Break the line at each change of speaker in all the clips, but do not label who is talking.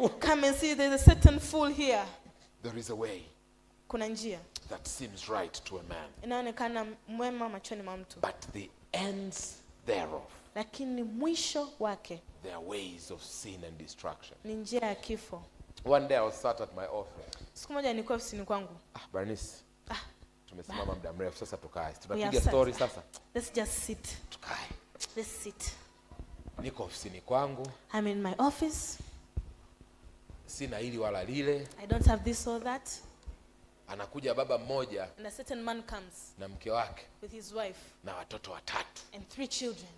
huku.
Come and see, there's a certain fool here.
There is a way
Kuna njia
that seems right to a man,
inaonekana mwema machoni mwa mtu,
but the ends thereof,
lakini mwisho wake
they are ways of sin and destruction.
ni njia ya kifo.
One day I was sat at my office.
Siku moja nilikuwa ofisini kwangu.
Ah, Bernice, tumesimama muda mrefu sasa tukae.
We
Tunapiga
have sat.
story sasa.
Let's just sit.
Tukae.
Let's sit.
Niko ofisini kwangu,
I'm in my office.
sina hili wala lile.
I don't have this or that.
Anakuja baba mmoja
And a certain man comes
na mke wake
with his wife
na watoto watatu.
and 3 children.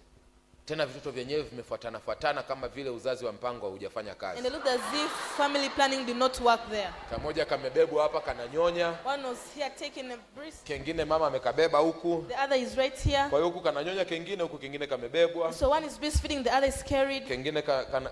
Tena vitoto vyenyewe vimefuatana fuatana kama vile uzazi wa mpango haujafanya
And
kazi.
it looked as if family planning did not work there.
Kamoja kamebebwa hapa kananyonya,
One was here taking a breath.
kengine mama amekabeba huku.
The other is right here.
Kwa hiyo huku kananyonya kengine, huku kengine kamebebwa,
So one is breastfeeding, the other is carried,
kengine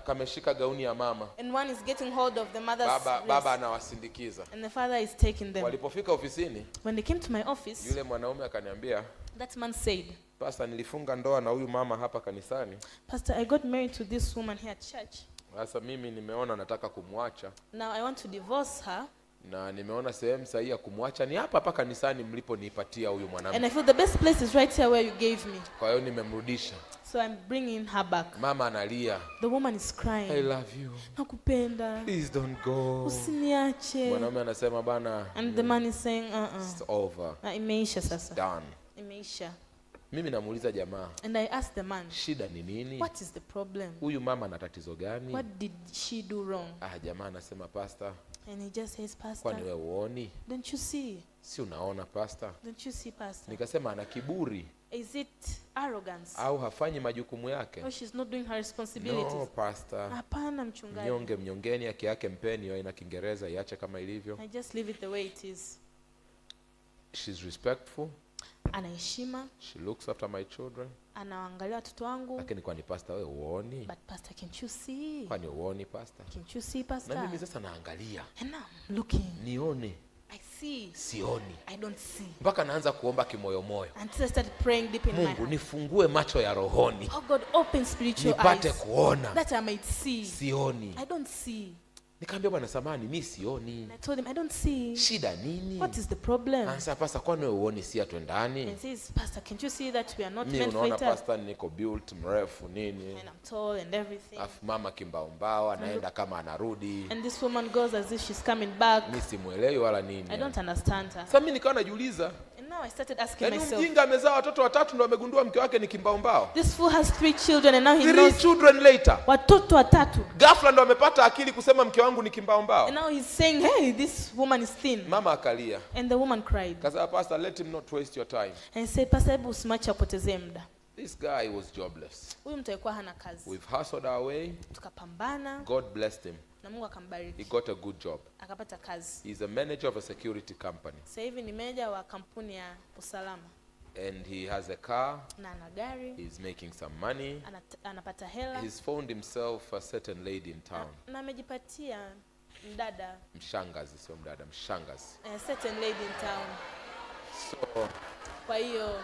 kameshika gauni ya mama.
and one is getting hold of the mother's
Baba
wrist.
baba anawasindikiza.
And the father is taking them.
Walipofika ofisini,
When they came to my office,
yule mwanaume akaniambia,
that man said,
Pastor, nilifunga ndoa na huyu mama hapa kanisani.
Pastor, I got married to this woman here at church.
Sasa mimi nimeona nataka kumwacha,
Now I want to divorce her.
na nimeona sehemu sahihi ya kumwacha ni hapa hapa kanisani mliponipatia huyu mwanamke.
And I feel the best place is right here where you gave me.
Kwa hiyo nimemrudisha.
So I'm bringing her back.
Mama analia,
The woman is
I
crying.
love you.
Nakupenda.
Please don't go.
Usiniache.
Mwanaume anasema bana,
And the man is saying, uh-uh.
it's over.
Na imeisha sasa.
Done.
Imeisha.
Mimi namuuliza jamaa,
And I asked the man,
shida ni nini?
what is the problem?
Huyu mama ana tatizo gani?
What did she do wrong?
Ah, jamaa anasema pastor,
And he just says,
kwani
Pastor,
wewe huoni?
don't you see?
Si unaona pastor?
Don't you see, Pastor?
Nikasema ana kiburi
Is it arrogance?
au hafanyi majukumu yake?
Or she's not doing her responsibilities?
No pastor.
Hapana mchungaji.
Mnyonge mnyongeni, haki yake mpeni, hiyo ina Kiingereza iache kama ilivyo.
I just leave it the way it is.
She's respectful.
Ana heshima,
She looks after my children.
anaangalia watoto wangu.
Lakini kwani pastor wewe huoni?
But pastor, can't you see?
Kwani huoni pastor?
Can't you see,
Na
pastor?
mimi sasa naangalia,
And now I'm looking.
nione,
I see.
sioni.
I don't see.
Mpaka naanza kuomba kimoyomoyo.
Until I started praying deep in my
Mungu
heart.
nifungue macho ya rohoni
Oh God, open spiritual
nipate
eyes
kuona.
that I might see.
Sioni.
I don't see.
Nikamwambia bwana samani, mimi sioni.
And I told him, I don't see.
Shida nini?
What is the problem?
Ansa pastor, kwani wewe huoni si hatuendani?
And says, Pastor, can't you see that we are not
Mimi
meant for
unaona
each other?
pastor, niko built mrefu nini,
And I'm tall and everything.
afu mama kimbaumbao anaenda kama anarudi,
And this woman goes as if she's coming back.
mimi simuelewi wala
I
nini.
don't understand her.
Sasa mimi nikawa najiuliza,
And now I started asking
yaani
myself,
mjinga amezaa watoto watatu ndo amegundua mke wake ni kimbaumbao.
this fool has 3 children and now he
3
knows
children later,
watoto watatu.
ghafla ndo amepata akili kusema mke wangu ni kimbaumbao.
And now he's saying, hey, this woman is thin.
Mama akalia.
And the woman cried.
Kasema pastor, let him not waste your time.
And he said, Pastor, hebu usimwache apotezee muda.
This guy was jobless.
Huyu mtu alikuwa hana kazi.
We've hustled our way.
Tukapambana
God blessed him.
na Mungu akambariki.
He got a good job.
Akapata kazi.
He's a manager of a security company.
Sasa hivi ni meneja wa kampuni ya usalama.
And he has a car.
Na ana gari,
He's making some money.
anapata hela.
He's found himself a certain lady in town.
Na amejipatia mdada.
Mshangazi, sio mdada, mshangazi.
A certain lady in town. Kwa hiyo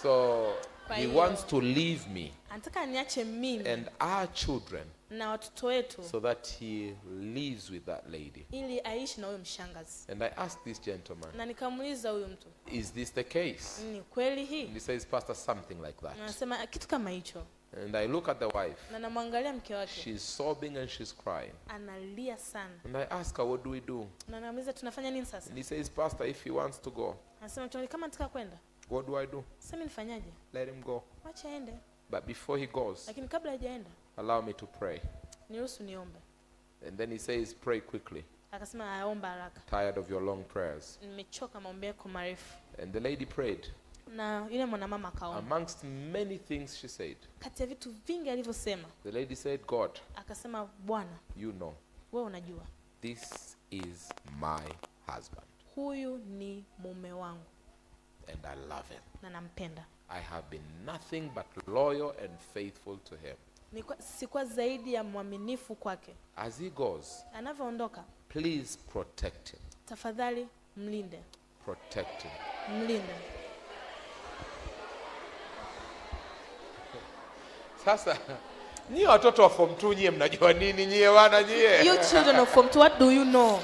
So
Kwa
he
hiyo
wants to leave me
anataka niache mimi
and our children
na watoto wetu
so that he lives with that lady.
ili aishi na huyo mshangazi.
And I asked this gentleman,
Na nikamuuliza huyu mtu,
is this the case?
ni kweli hii?
And he says, Pastor, something like that.
Na anasema kitu kama hicho.
And I look at the wife.
Na namwangalia mke wake.
She's sobbing and she's crying.
Analia sana.
And I ask her, what do we do?
Na namuuliza tunafanya nini sasa?
And he says, Pastor, if he wants to go,
Anasema mchungaji, kama nataka kwenda,
what do I do?
sasa mimi nifanyaje?
Let him go.
Wacha aende.
But before he goes,
Lakini kabla hajaenda,
allow me to pray.
niruhusu niombe.
And then he says, pray quickly.
Akasema aomba haraka.
Tired of your long prayers.
Nimechoka maombi yako marefu.
And the lady prayed.
Na yule mwanamama akaomba.
Amongst many things she said,
Kati ya vitu vingi alivyosema,
the lady said, God,
akasema Bwana,
you know,
wewe unajua,
this is my husband.
Huyu ni mume wangu.
And I love him.
Na nampenda.
I have been nothing but loyal and faithful to him.
Sikuwa zaidi ya mwaminifu kwake.
As he goes,
Anavyoondoka,
please protect him.
Tafadhali mlinde.
Protect him.
Mlinde.
Sasa, Nyie watoto wa form 2 nyie mnajua nini nyie wana nyie?
You children of form 2, what do you know?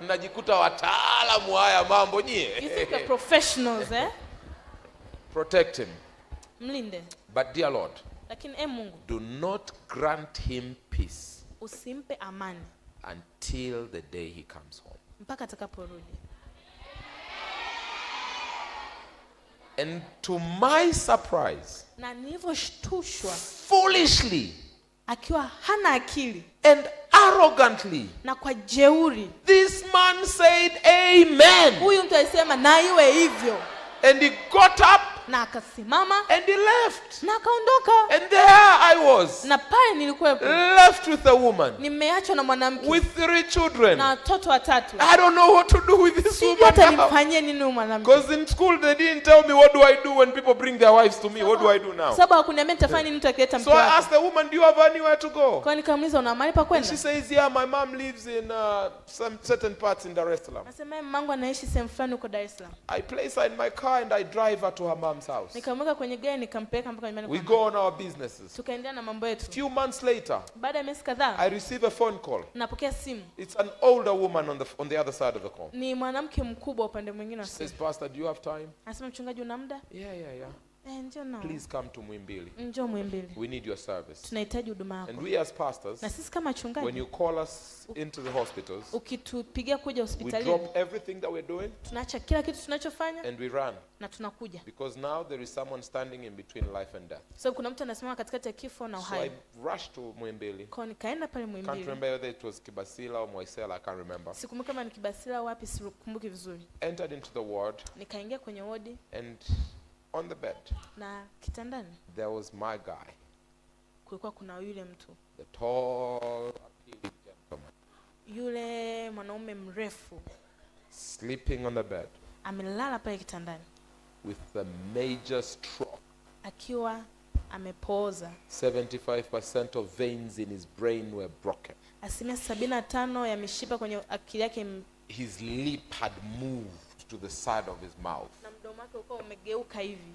Mnajikuta wataalamu haya mambo
You
nyie.
think you're professionals, eh?
Protect him.
Mlinde.
But dear Lord,
Lakini e Mungu,
do not grant him peace
usimpe amani
until the day he comes home.
mpaka atakaporudi.
And to my surprise,
Na nilivyoshtushwa,
foolishly
akiwa hana akili
and arrogantly,
na kwa jeuri,
this man said amen.
huyu mtu alisema na iwe hivyo,
And he got up
na akasimama
and he left.
na akaondoka.
And there I was,
Na pale nilikuwepo,
left with a woman
nimeachwa na mwanamke
with 3 children.
na watoto watatu.
I don't know what to do with this
Sijui
woman
hata
now.
nimfanyie nini huyu mwanamke,
Because in school they didn't tell me what do I do when people bring their wives to me. What do I do now?
sababu hakuniambia nitafanya nini mtu akileta mke
So I
wake.
asked the woman, do you have anywhere to go?
Kwa hiyo nikamuuliza, una mahali pa
And
kwenda?
she says, yeah, my mom lives in some certain parts in Dar es Salaam.
Nasema mamangu anaishi sehemu fulani huko Dar es Salaam.
I place her in my car and I drive her to her mom's house.
Nikamweka kwenye gari nikampeleka mpaka nyumbani
We
kwa
go
mama.
on our businesses.
Tukaendelea na mambo yetu.
Few months later,
Baada ya miezi kadhaa
I receive a phone call.
napokea simu,
It's an older woman on the other side of the call.
ni mwanamke mkubwa upande mwingine wa
She
simu.
says, Pastor, do you have time?
Anasema, mchungaji, una muda?
Yeah.
Njoo nao.
Please come to Muhimbili.
Njoo Muhimbili,
We need your service.
tunahitaji huduma
And
yako.
we as pastors,
Na sisi kama
when
wachungaji,
you call us into the hospitals,
ukitupigia kuja
we
hospitalini,
drop everything that we're doing
tunaacha kila kitu tunachofanya
and we run.
na tunakuja,
Because now there is someone standing in between life and death.
sababu kuna mtu anasimama katikati ya kifo na
So I
uhai.
rushed to Muhimbili.
Kwa hiyo nikaenda pale
Can't
Muhimbili,
remember whether it was Kibasila or Moisela, I can't remember.
sikumbuki kama ni Kibasila au wapi, sikumbuki vizuri.
Entered into the ward
Nikaingia kwenye wodi
and on the bed,
na kitandani
there was my guy,
kulikuwa kuna yule mtu,
the tall, appealing gentleman,
yule mwanaume mrefu
sleeping on the bed
amelala pale kitandani
with a major stroke.
akiwa amepooza.
75% of veins in his brain were broken.
75% ya mishipa kwenye akili yake
His lip had moved to the side of his mouth.
na mdomo wake ulikuwa umegeuka hivi,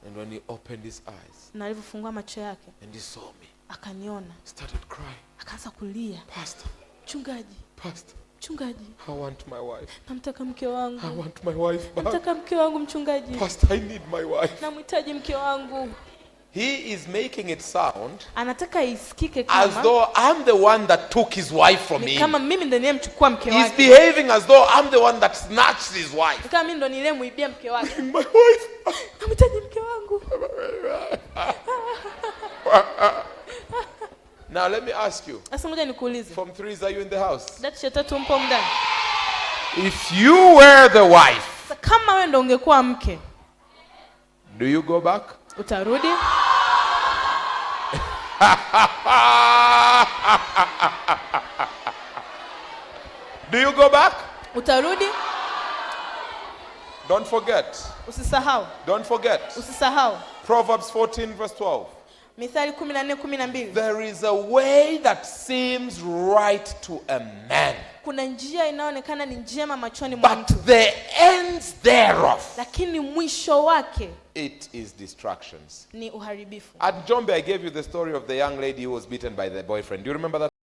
And when he opened his eyes
na alivyofungua macho yake
and he saw me,
akaniona,
started crying.
akaanza kulia,
Pastor,
mchungaji,
Pastor,
mchungaji,
I want my wife.
namtaka mke
I
wangu,
want my wife back.
namtaka mke wangu mchungaji,
Pastor, I need my wife.
namhitaji mke wangu.
He is making it sound
Anataka isikike
as
kama
though I'm the one that took his wife from
ni
him.
kama mimi ndo niliyemchukua mke
He's
wake,
behaving as though I'm the one that snatched his wife.
ni kama mimi ndo niliyemwibia mke wake.
My wife.
Namhitaji mke wangu.
Now let me ask you.
Sasa ngoja nikuulize,
From 3s, are you in the house?
kidato cha tatu mpo ndani?
If you were the wife,
Sasa kama wewe ndo ungekuwa mke,
do you go back?
utarudi?
Do you go back?
Utarudi?
Don't forget.
Usisahau,
Don't forget.
usisahau
Proverbs 14 verse 12.
Mithali 14:12.
There is a way that seems right to a man,
Kuna njia inayoonekana ni njema machoni mwa
but
mtu,
the ends thereof,
lakini mwisho wake
it is destructions.
ni uharibifu.
At Jombe, I gave you the story of the young lady who was beaten by the boyfriend. Do you remember that?